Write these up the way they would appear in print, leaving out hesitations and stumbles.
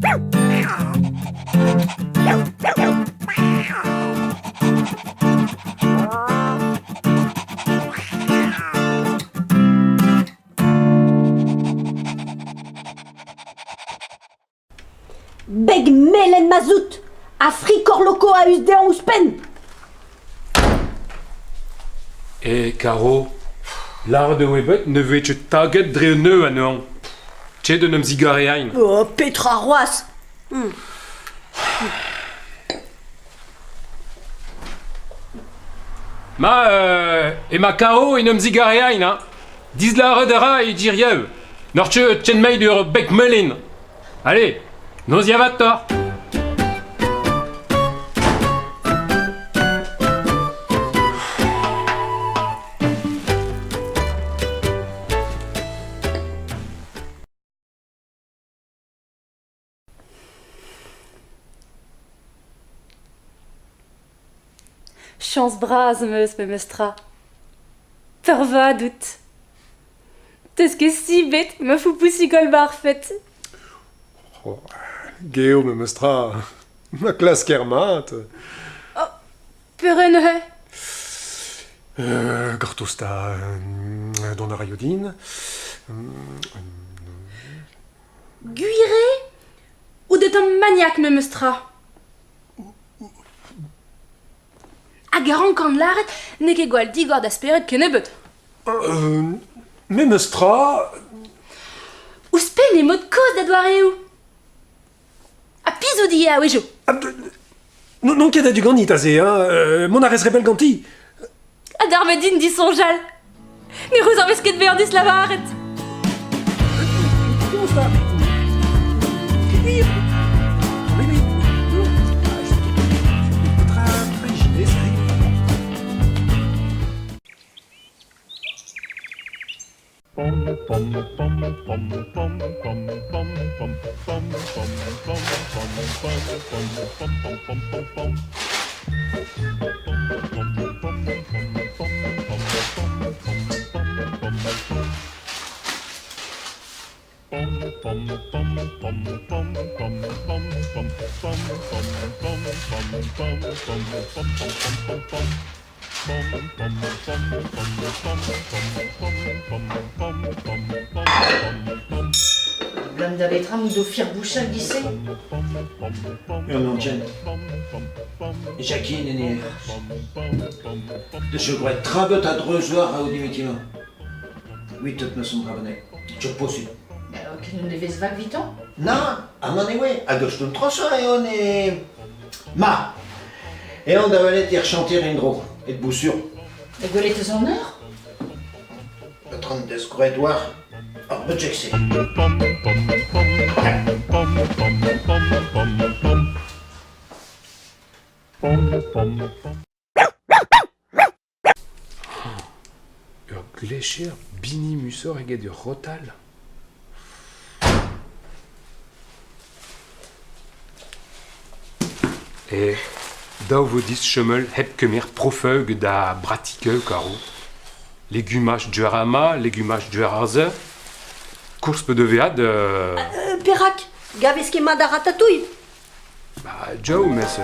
Beg melen ma 'z out ha frikor loko a-us dezhañ ouzhpenn. E Karo, lâret eo bet ne vez ket taget dre un eu anezhañ. Ket un emzigareain. Oh, petra c'hoazh Ma emañ Karo en emzigareain hein. Dislâret a ra e diriaou. N'oc'h ket ken meit ur beg melen. Allez, noz yavatoc'h. Chañs bras am eus memes tra. Peurvat out. 'Teus ket sibet ma foupousig-holl barfet. Oh, geo memes tra. Ma klasker mat. Oh, peur neuze? Gortoz 'ta, dont a raio din. Gwir eo out un tamm maniak memes tra. Hag a rankan lâret n'eo ket gwall digor da spered kennebeut. Memes tra. Ouzhpenn eo mod kozh da doareoù. Ha piv zo dit a-wezhioù? N'on ket a-du ganit aze, hein. Mont a rez re bell ganti. Ha d'ar din disoñjal. Ne c'houzañvez ket bezañ dislavaret. Ablam da betra m'out o firbouchal giz-se? Ur anjen. Jacqueline en he Deus gwraet trabeut a-dreuz-war a Odimetimañ. Oui, tout me son drabanet. Toujours possible. Ken un devezh vak 'vitañ? Na, amañ ne oe. Hag ur stumm trosañ eo ne... Ma! Eñ da welet er chantier en-dro, et bout sûr. Da gwelet eus an eur? Petra en deus graet war ar budget-se? Ur glecher binimusoc'h eget ur rotal ? E dav vo dit chomel hep kemer profeug da bratikeù karo. Legumaj Duarama, legumaj Duaraze. Koulz pe devead... Perak Gavez ket mat ar ratatouille? Ba, Joe, mes...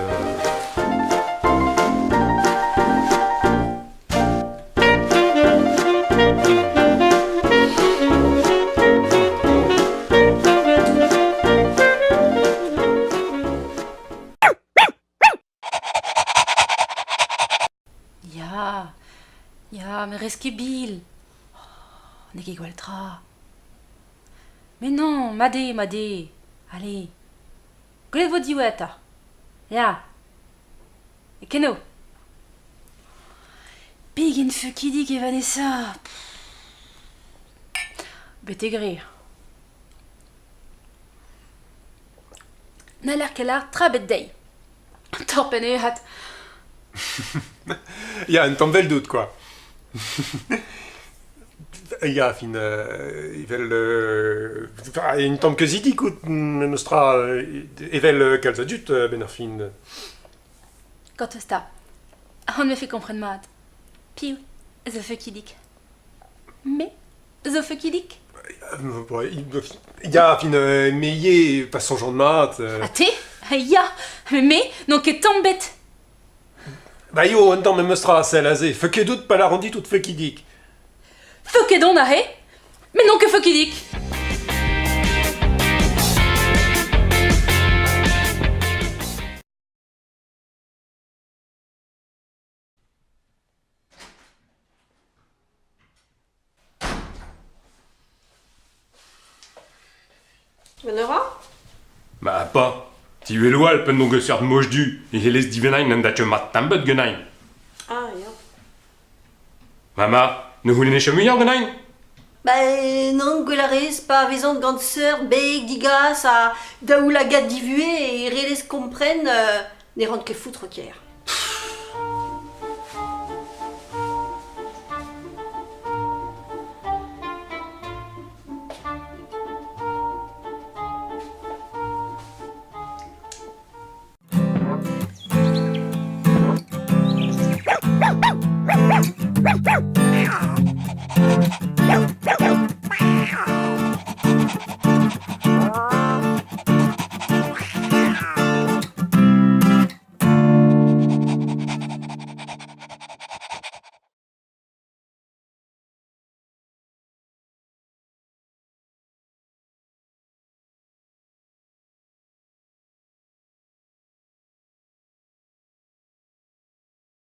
Ya, ya, me rez ket bil. Oh, n'eo ket gwall tra. Mais non, mat eo, mat eo. Allez, gwelet 'vo diwezhatoc'h. Ya. E keno. Pegen feukidik eo Vanessa. Betek re. N'haller ket lâret tra ebet dezhi. Torr-penn eo 'hat. Ya, un tamm 'veldout quoi. Ya, fin, evel un tamm keuzidik out memes tra, evel kalz a dud a-benn ar fin. Gortoz 'ta, on me fait kompren mat. Piv zo feukidik? Me zo feukidik? Ya, fin, me ivez, pa soñjan mat. Ha te? Ya, met me n'on ket tamm bet. Ba eo un tamm memes tra, sell aze. Feuket out pa lâran dit out feukidik. Feuket on aze, met n'on ket feukidik. Menora? Ma pa, ti welo all pen donc seurt moj du, e c'hellez divennañ n'en da mat tambet ganin. Ah, ya. Mama, ne c'houlennez ket muioc'h ganin? Ba nann, gwell a rez, pa vezan gant seurt beg digas ha daoulagad divuhez e relez kompren ne ran ket foutre kaer.